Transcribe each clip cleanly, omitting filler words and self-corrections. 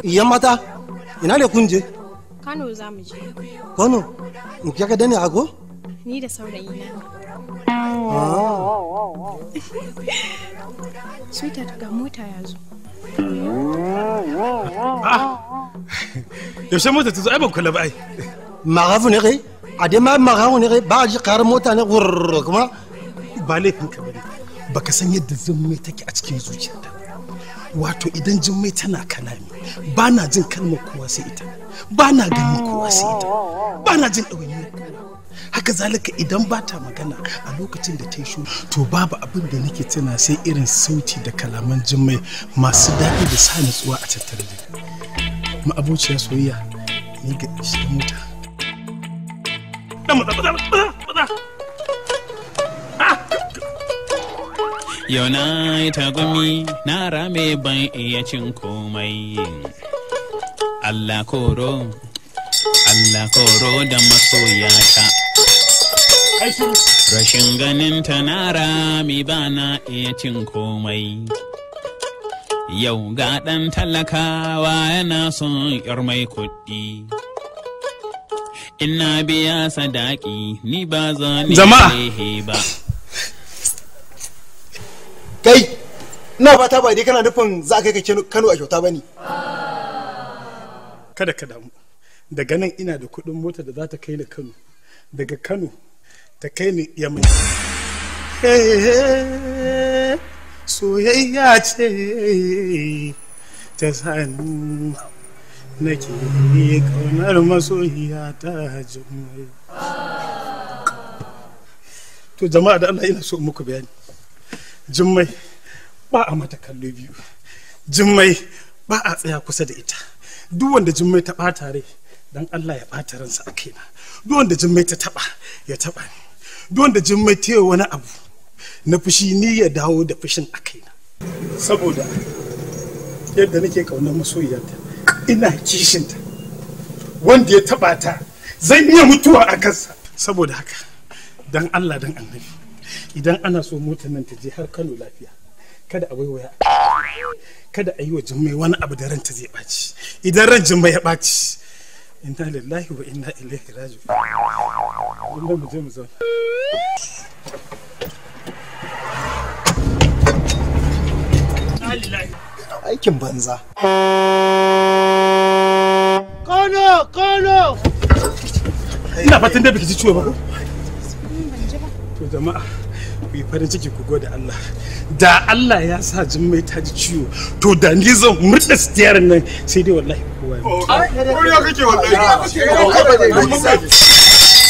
Iyan mata, ina ne kun je? Kano za mu je. Kano? In kika dani ago? Ni da saurayina. Sweetheart, ga mota ya zo. Yaushe mota ta zo? Ai ban kula ba ai. Magafu ne kai? A dai ma magafu ne kai ba a ji karar mota ne gurr kuma? Ba laifin ka bane. Baka san yadda Jummai take a cikin zuciyarta. Wato idan Jummai tana kalami, ba na jin kalmar kowa sai ita. Ba na ganin kowa sai ita. Ba na jin ɗawainiyar kowa. Haka zalika idan ba ta magana a lokacin da ta yi shiru, to babu abin da nake tuna sai irin sauti da kalaman Jummai masu daɗi da sa nutsuwa a tattare da ni. Ma'abociya soyayya ni ga shiga mota. Dan matsa matsa matsa. Yau na yi tagumi na rame ban iya cin komai. Allah koro, Allah koro da masoyata. Rashin ganin ta na rame ba na iya cin komai. Yau ga ɗan talakawa yana son yar mai kuɗi. Ina biya sadaki ni ba zan Jama'a! ba. Kai, ina fata ba dai kana nufin za ka kai Kano a kyauta ba ne. Kada ka damu. Daga nan ina da kuɗin mota da za ta kai ni Kano. Daga Kano ta kai ni Yamai. Soyayya ce ta sani nake kaunar masoyiya ta Jummai. To jama'a da Allah ina so in muku bayani. Jummai ba a mata kallo biyu. Jummai ba a tsaya kusa da ita. Duk wanda Jummai ta ɓata rai, dan Allah ya ɓata ransa a kaina. Duk wanda Jummai ta taɓa, ya taɓa ni. Duk wanda Jummai ta yi wani abu na fushi ni ya dawo da fushin a kaina. Saboda yadda nake ƙaunar masoyiyarta, ina kishinta. Wanda ya taɓa ta, zan iya mutuwa a kansa. Saboda haka, dan Allah dan Annabi, idan ana so motar nan ta je har Kano lafiya, kada a waiwaya, kada a yi wa Jummai wani abu da ranta zai ɓaci. Idan ran Jummai ya ɓaci, inna lillahi wa inna ilaihi raji'un. Inda mu je mu zauna. Aikin banza. Kano, Kano! Ina fatan da biki ji ciwo ba ko? To jama'a, ku yi farin ciki ku gode Allah. Da Allah ya sa Jummai ta ji ciwo, to da ni zan murɗa sitiyarin nan sai dai wallahi kowa ya mutu. Ƙarya kake wallahi.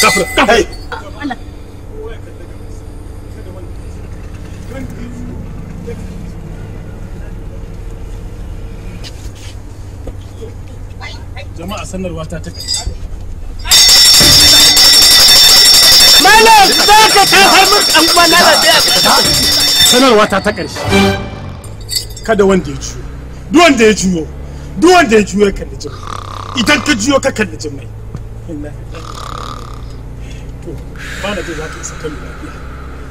Gafara, gafara. Jama'a sanarwa ta ta ƙarshe. Malam, za ka kai har mun an kuma lalace. Sanarwa ta ta ƙarshe. Kada wanda ya juyo. Duk wanda ya juyo. Duk wanda ya juyo ya kalli Jummai. Idan ka juyo ka kalli Jummai. Inna lillahi. To, ba na jin za ka isa Kano lafiya.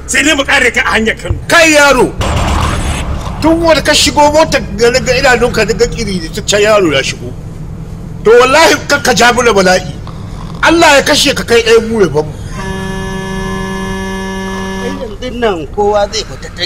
Sai dai mu kare ka a hanyar Kano. Kai yaro. Tun wanda ka shigo motar ga ga idanunka daga kiri da ta yaro ya shigo. To wallahi kakka ja mana bala'i. Allah ya kashe ka kai ɗayan mu ya bamu. Yanzu nan kowa zai fita ta